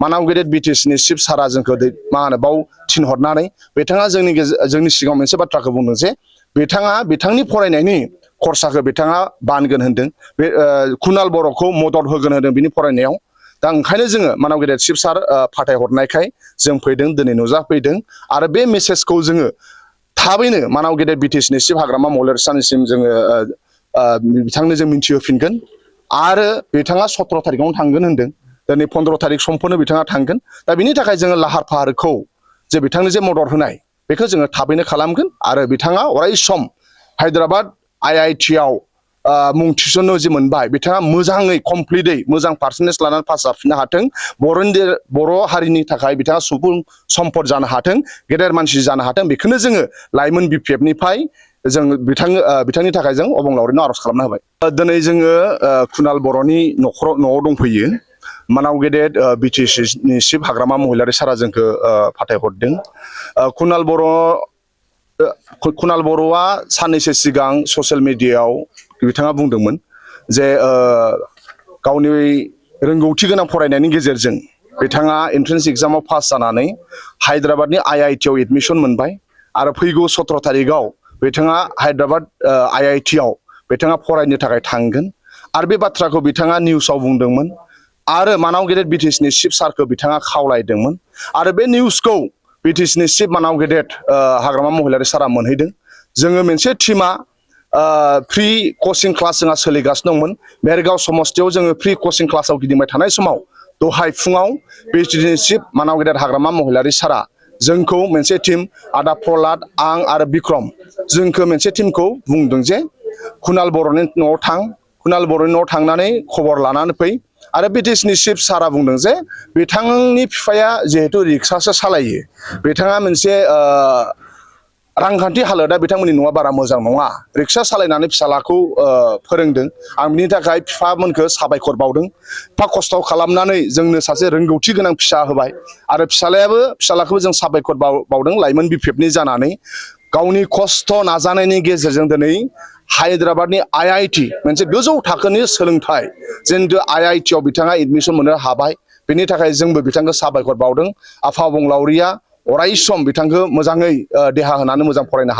मानाव गेदेर B.Tech chief सारा जोंखौ मा होनो बाव थिनहरनानै बिथाङा जोंनि सिगाङाव मोनसे बाथ्राखौ बुंदों जे बिथांनि फरायनायनि खरसाखौ बिथाङा बानगोन होनदों बे कुनाल बर'खौ मदद होगोन होनदों बिनि फरायनायाव दा ओंखायनो जोङो मानाव गेदेर चिफ सार फाथायहरनायखाय जों फैदों दिनै नुजाफैदों आरो बे मेसेजखौ जोङो थाबैनो मानाव गेदेर B.Tech चिफ हाग्रामा महिलारि साननिसिम जोङो बिथांनो जों मिन्थिहोफिनगोन आरो बिथाङा 17 तारिखआवनो थांगोन होनदों दिनै 15 तारिख समफोरनो बिथाङा थांगोन दा बिनि थाखाय जोङो लाहार फाहारखौ जे बिथांनो जे मदद होनाय बेखौ जोङो थाबैनो खालामगोन आरो बिथाङा अराय सम हायद्राबाद IIT आव मुं थिसननो जे मोनबाय बिथाङा मोजाङै कमप्लिटयै मोजां पार्सेन्टेज लानानै पास जाफिननो हाथों बर' हारिनि थाखाय बिथाङा सुबुं सम्पद जानो हाथों गेदेर मानसि जानो हाथों बेखौनो जोङो लाइमोन B.P.F निफ्राय जों बिथांनि थाखाय जों अबंलावरिनो आर'ज खालामना होबाय दिनै जोङो कुनाल बर'नि न'आव दंफैयो मानाव गेदेर B.Tech चिफ हाग्रामा महिलारि सारा जोंखौ फाथायहरदों कुनाल बर'आ साननैसो सिगां ससियेल मिडियायाव बिथाङा बुंदोंमोन जे गावनि रोंगौथि गोनां फरायनायनि गेजेरजों बिथाङा एन्ट्रेन्स एग्जामाव पास जानानै हायद्राबादनि IIT आव एडमिसन मोनबाय आरो फैगौ 17 तारिखआव बिथाङा हायद्राबाद IIT आव बिथाङा फरायनो थाखाय थांगोन आरो बे बाथ्राखौ बिथाङा निउसाव बुंदोंमोन आरो मानाव गेदेर B.Tech चिफ सारखौ बिथाङा खावलायदोंमोन आरो बे निउसखौ B.Tech चिफ मानाव गेदेर हाग्रामा महिलारि सारा मोनहैदों जोङो मोनसे टीमा फ्रि कचिं क्लास जोंहा सोलिगासिनो दंमोन बेरगाव समस्तियाव जोङो फ्रि कचिं क्लासाव गिदिंबाय थानाय समाव दहाय फुङाव B.Tech चिफ मानाव गेदेर हाग्रामा महिलारि सारा जोंखौ मोनसे टीम आदा प्रहलाद आं आरो बिक्रम जोंखौ मोनसे टीमखौ बुंदों जे कुनाल बर'नि न'आव थांनानै खबर लानानै फै आरो B.Tech चिफ सारा बुंदों जे बिथांनि बिफाया जिहेतु रिक्सासो सालायो बिथाङा मोनसे रांखान्थि हालोदा बिथांमोननि न'आ बारा मोजां नङा रिक्सा सालायनानै फिसालाखौ फोरोंदों आं बिनि थाखाय बिफामोनखौ साबायखर बावदों एफा खस्थ' खालामनानै जोंनो सासे रोंगौथि गोनां फिसा होबाय आरो फिसालाखौबो जों साबायखर बावदों लाइमोन B.P.F जानानै गावनि खस्थ' नाजानायनि गेजेरजों दिनै हायद्राबादनि IIT मोनसे गोजौ थाखोनि सोलोंथाइ जिहेतु IIT आव बिथाङा एडमिसन मोननो हाबाय बेनि थाखाय जोंबो बिथांखौ साबायखर बावदों आफा अबंलावरिया अराय सम बिथांखौ मोजाङै देहा होनानै मोजां फरायनो हायो।